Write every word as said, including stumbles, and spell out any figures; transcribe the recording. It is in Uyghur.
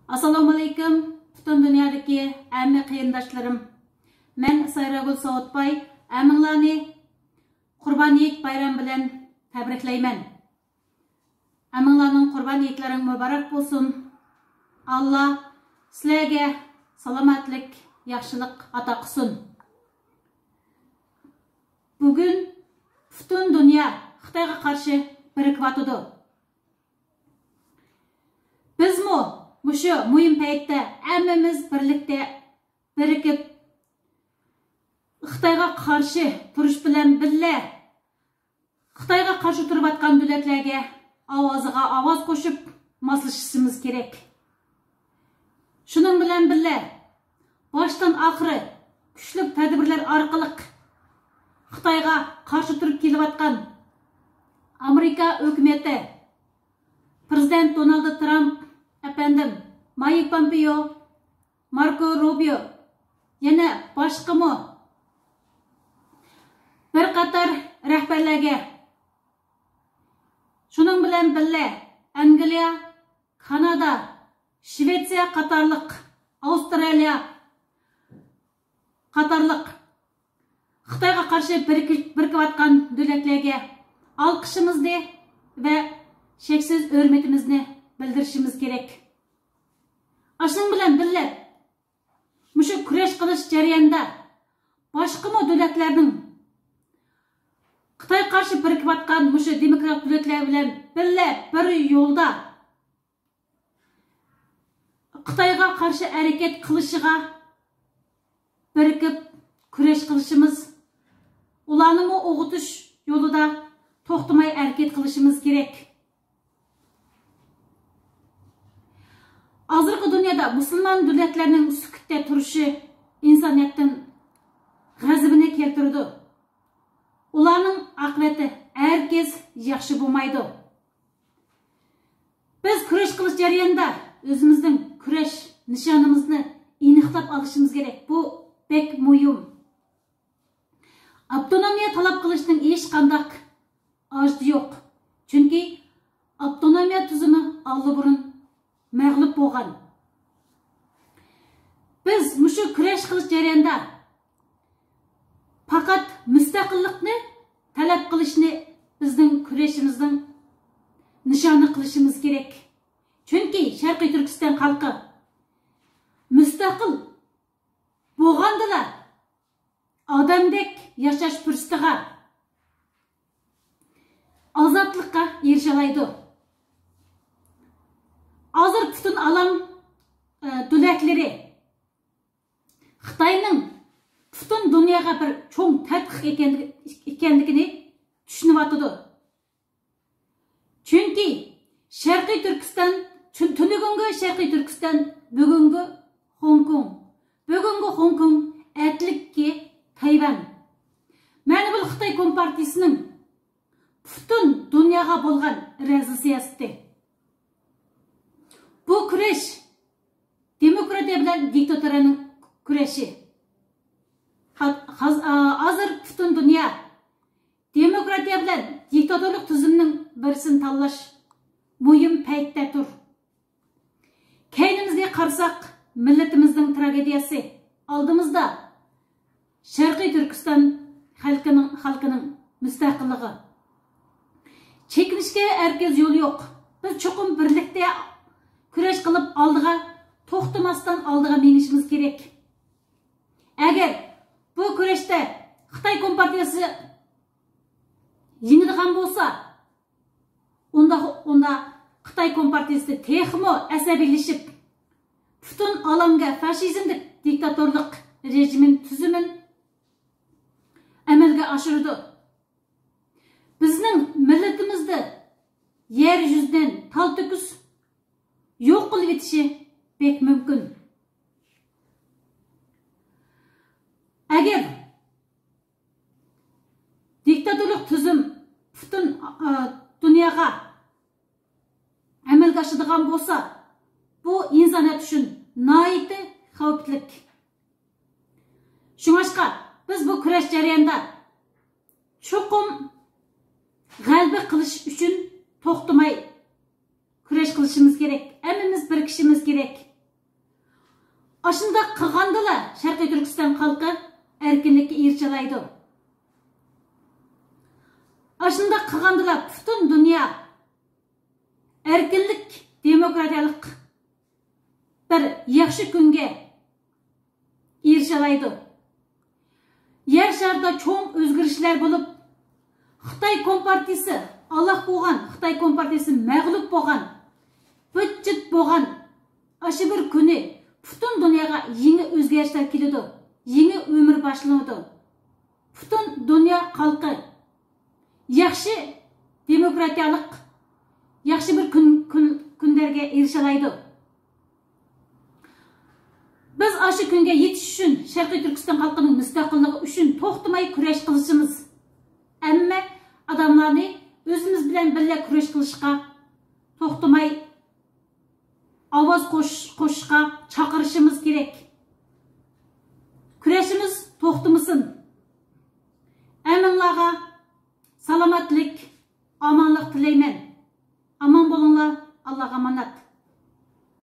ئاسسالامۇئەلەيكۇم، پۈتۈن دۇنيادىكى ھەممە قېرىنداشلىرىم. مەن سايراگۈل ساۋۇتباي، ھەممىڭلارنى قۇربان ھېيت بايرامى بىلەن تەبرىكلەيمەن. ھەممىڭلارنىڭ قۇربان ھېيتلىرىڭ مۇبارەك بولسۇن. ئاللا سىلەرگە سالامەتلىك، ياخشىلىق ئاتا قىلسۇن. بۈگۈن پۈتۈن دۇنيا خىتايغا قارشى بىرىكىۋاتىدۇ. بىزمۇ مۇشۇ مۇھىم پەيتتە ھەممىمىز بىرلىكتە بىرىكىپ، خىتايغا قارشى تۇرۇش بىلەن بىللە، خىتايغا قارشى تۇرۇۋاتقان دۆلەتلەرگە ئاۋازىغا ئاۋاز قوشۇپ ماسلىشىشىمىز كېرەك. شۇنىڭ بىلەن بىللە، باشتىن ئاخىرى كۈچلۈك تەدبىرلەر ئارقىلىق خىتايغا قارشى تۇرۇپ كېلىۋاتقان ئامېرىكا ھۆكۈمىتى، پىرېزىدېنت دونالد ترامپ ئەپەندىم، مايك پومپېيو، ماركو روبىيو، يەنە باشقىمۇ بىر قاتار رەھبەرلەرگە، شۇنىڭ بىلەن بىللە ئەنگلىيە، كانادا، شىۋېتسىيە قاتارلىق، ئاۋسترالىيە قاتارلىق خىتايغا قارشى بىرىكىپ، بىرىكىۋاتقان دۆلەتلەرگە ئالقىشىمىزنى ۋە شەكسىز ھۆرمىتىمىزنى بىلدۈرۈشىمىز كېرەك. ئاشۇنىڭ بىلەن بىللە، مۇشۇ كۈرەش قىلىش جەريانىدا باشقىمۇ دۆلەتلەرنىڭ خىتايغا قارشى بىرىكىۋاتقان مۇشۇ دېموكرات دۆلەتلەر بىلەن بىللە بىر يولدا خىتايغا قارشى ھەرىكەت قىلىشىغا بىرىكىپ كۈرەش قىلىشىمىز، ئۇلارنىمۇ ئويغىتىش يولىدا توختىماي ھەرىكەت قىلىشىمىز كېرەك. ھازىرقى دۇنيادا مۇسۇلمان دۆلەتلەرنىڭ سۈكۈتتە تۇرۇشى ئىنسانىيەتنىڭ غەزىپىنى كەلتۈرىدۇ. ئۇلارنىڭ ئاقىۋىتى ھەرگىز ياخشى بولمايدۇ. بىز كۈرەش قىلىش جەريانىدا ئۆزىمىزنىڭ كۈرەش نىشانىمىزنى ئېنىقلاپ ئالىشىمىز كېرەك. بۇ بەك مۇھىم. ئاپتونومىيە تەلەپ قىلىشنىڭ ھېچقانداق ھاجىتى يوق. چۈنكى ئاپتونومىيە تۈزۈمى ئاللىبۇرۇن مەغلۇپ بولغان. بىز مۇشۇ كۈرەش قىلىش جەريانىدا پەقەت مۇستەقىللىقنى تەلەپ قىلىشنى بىزنىڭ كۈرىشىمىزنىڭ نىشانى قىلىشىمىز كېرەك. چۈنكى شەرقىي تۈركىستان خەلقى مۇستەقىل بولغاندىلا ئادەمدەك ياشاش پۇرسىتىغا، ئازادلىققا ئېرىشەلەيدۇ. ھازىر پۈتۈن ئالەم، ئە، دۆلەتلىرى خىتاينىڭ پۈتۈن دۇنياغا بىر چوڭ تەھدىت ئىكەنلىكىنى چۈشىنىۋاتىدۇ. چۈنكى شەرقىي تۈركىستان، تۈ-، تۈنۈگۈنكى شەرقىي تۈركىستان، بۈگۈنكى خوڭكوڭ، بۈگۈنكى خوڭكوڭ، ئەتىلىككى تەيۋەن. مەنە بۇ خىتاي كومپارتىيىسىنىڭ پۈتۈن دۇنياغا بولغان رەزىل سىياسىتى. بۇ كۈرەش دېموكراتىيە بىلەن دىكتاتورانىڭ كۈرەشى. ھا-، ھاز-، ئا-، ھازىر پۈتۈن دۇنيا دېموكراتىيە بىلەن دىكتاتورلۇق تۈزۈمنىڭ بىرسىنى تاللاش مۇھىم پەيتتە تۇر. كەينىمىزگە قارىساق، مىللىتىمىزنىڭ تراگېدىيەسى ئالدىمىزدا. شەرقىي تۈركىستان خەلقىنىڭ، خەلقىنىڭ مۇستەقىللىقى. چېكىنىشكە ھەرگىز يول يوق. بىز چوقۇم بىرلىكتە كۈرەش قىلىپ ئالدىغا، توختىماستىن ئالدىغا مېڭىشىمىز كېرەك. ئەگەر بۇ كۈرەشتە خىتاي كومپارتىيەسى يېڭىدىغان بولسا، ئۇندا، ئۇندا خىتاي كومپارتىيىسى تېخىمۇ ئەسەبىيلىشىپ، پۈتۈن ئالەمگە فاشىزملىق دىكتاتورلۇق رېجىمىنى، تۈزۈمىنى ئەمەلگە ئاشۇرىدۇ. بىزنىڭ مىللىتىمىزدە يەر يۈزىدىن تال تۆكۈس يوق قىلىۋېتىشى بەك مۇمكىن. ئەگەر دىكتاتورلۇق تۈزۈم پۈتۈن، ئا، دۇنياغا ئەمەلگە ئاشىدىغان بولسا، بۇ ئىنسانىيەت ئۈچۈن ناھايىتى خەۋپلىك. شۇڭلاشقا بىز بۇ كۈرەش جەريانىدا چوقۇم غەلىبە قىلىش ئۈچۈن توختىماي كۈرەش قىلىشىمىز كېرەك. ھەممىمىز بىرىكىشىمىز كېرەك. ئاشۇنداق قىلغاندىلا شەرقىي تۈركىستان خەلقى ئەركىنلىككە ئېرىشەلەيدۇ. ئاشۇنداق قىلغاندىلا پۈتۈن دۇنيا ئەركىنلىك، دېموكراتىيەلىك بىر ياخشى كۈنگە ئېرىشەلەيدۇ. يەر شارىدا چوڭ ئۆزگىرىشلەر بولۇپ، خىتاي كومپارتىيىسى ھالاك بولغان، خىتاي كومپارتىيىسى مەغلۇپ بولغان، بىتچىت بولغان ئاشۇ بىر كۈنى پۈتۈن دۇنياغا يېڭى ئۆزگەرىشلەر كېلىدۇ، يېڭى ئۆمۈر باشلىنىدۇ. پۈتۈن دۇنيا خەلقى ياخشى دېموكراتىيەلىك، ياخشى بىر كۈن، كۈن، كۈنلەرگە ئېرىشەلەيدۇ. بىز ئاشۇ كۈنگە يېتىش ئۈچۈن، شەرقىي تۈركىستان خەلقىنىڭ مۇستەقىللىقى ئۈچۈن توختىماي كۈرەش قىلىشىمىز، ھەممە ئادەملەرنى ئۆزىمىز بىلەن بىللە كۈرەش قىلىشقا توختىماي ئاۋاز قوش-، قوشۇشقا چاقىرىشىمىز كېرەك. كۈرەشىمىز توختىمىسۇن. ھەممىڭلارغا سالامەتلىك، ئامانلىق تىلەيمەن.